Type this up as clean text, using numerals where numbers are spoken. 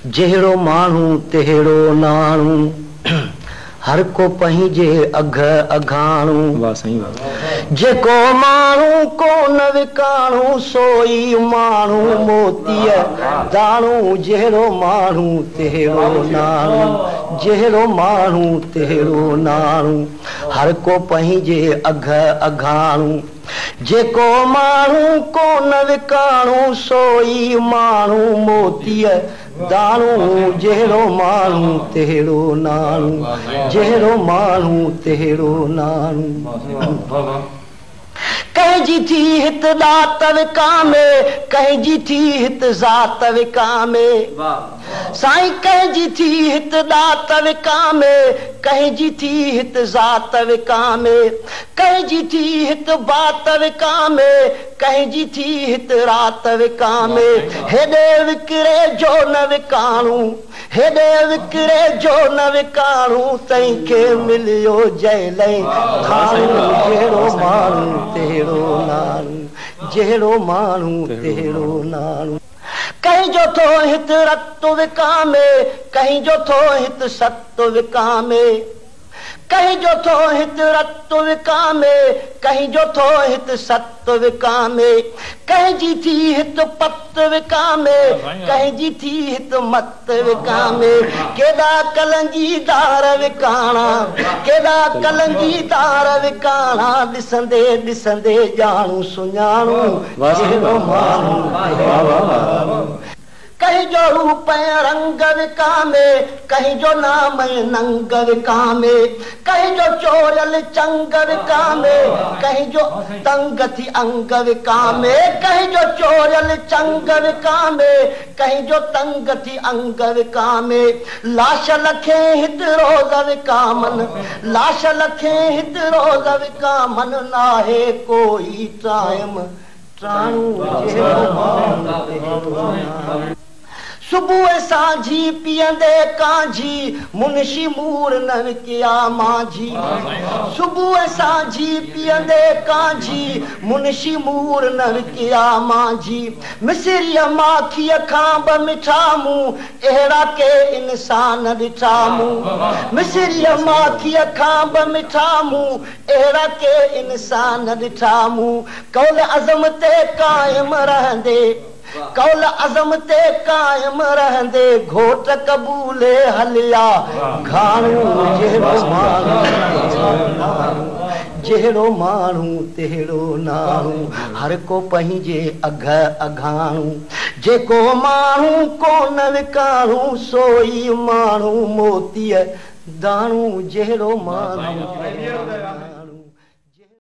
جهڙو ماڻهو تهڙو ناڻو، هر ڪو پنهنجي اگهه اگهاڻو. واهه سائين واهه. جيڪو ماڻهو ڪونه وڪاڻو، سو ئي ماڻهو موتيء داڻو. جهڙو ماڻهو تهڙو ناڻو، جهڙو ماڻهو تهڙو ناڻو، هر ڪو پنهنجي اگهه اگهاڻو. جيڪو ماڻهو ڪونه وڪاڻو، سو ئي ماڻهو موتيء داڻو. جهڙو ماڻهو تهڙو ناڻو، جهڙو ماڻهو تهڙو ناڻو. ڪنهن جي ٿي هت ڏات وڪامي، ڪنهن جي ٿي هت ذات وڪامي. سائين ڪنهن جي ٿي هت ڏات وڪامي، ڪنهن جي ٿي هت ذات وڪامي. ڪنهن جي ٿي هت بات وڪامي، ڪنهن جي ٿي هت رات وڪامي. هيڏي وڪري جو نه وڪاڻو، هيڏي وڪري جو نه وڪاڻو، تنهن کي مليو جيل ۽ ٿاڻو. جهڙو ماڻهو تهڙو ناڻو، جهڙو ماڻهو تهڙو ناڻو. ڪنهن جو ٿو هت رت وڪامي، ڪنهن جو ٿو هت ست وڪامي. ڪنهن جو ٿو هت رت وڪامي، ڪنهن جو ٿو هت ست وڪامي. ڪنهن جي ٿي هت پت وڪامي، ڪنهن جي ٿي هت مت وڪامي. ڪيڏا ڪلنگيدار وڪاڻا، ڪيڏا ڪلنگيدار وڪاڻا، ڏسندي ڏسندي ڄاڻو سڃاڻو. واهه سائين جهڙو واهه. ماڻهو واهه تهڙو واهه واهه. ناڻو. ڪنهن جو روپ ۽ رنگ وڪامي، ڪنهن جو نام ۽ ننگ وڪامي. ڪنهن جو چوريل چنگ وڪامي، ڪنهن جو تنگ ٿي انگ وڪامي. ڪنهن جو چوريل چنگ وڪامي، ڪنهن جو تنگ ٿي انگ وڪامي. لاش لکين هت روز وڪامن، لاش لکين هت روز وڪامن، ناهي ڪوئي ٽائيم ٽاڻو. جهڙو ماڻهو تهڙو ناڻو. صبح سانجهي پيئندي ڪانجهي، منشي مور نه وڪيا مانجهي. صبح سانجهي پيئندي ڪانجهي، منشي مور نه وڪيا مانجهي. مصريء ماکيء کان به مٺا مون اهڙا ڪي انسان ڏٺا مون. مصريء ماکيء کان به مٺا مون اهڙا ڪي انسان ڏٺا مون. قول عزم تي قائم رهندي، قول عزم تي قائم رهندي، گهوٽ قبولي هليا گهاڻو. جهڙو ماڻهو تهڙو ناڻو، جهڙو ماڻهو تهڙو ناڻو، هر ڪو پنهنجي اگهه اگهاڻو. جيڪو ماڻهو ڪونه وڪاڻو، سو ئي ماڻهو موتيء داڻو. جهڙو ماڻهو تهڙو ناڻو.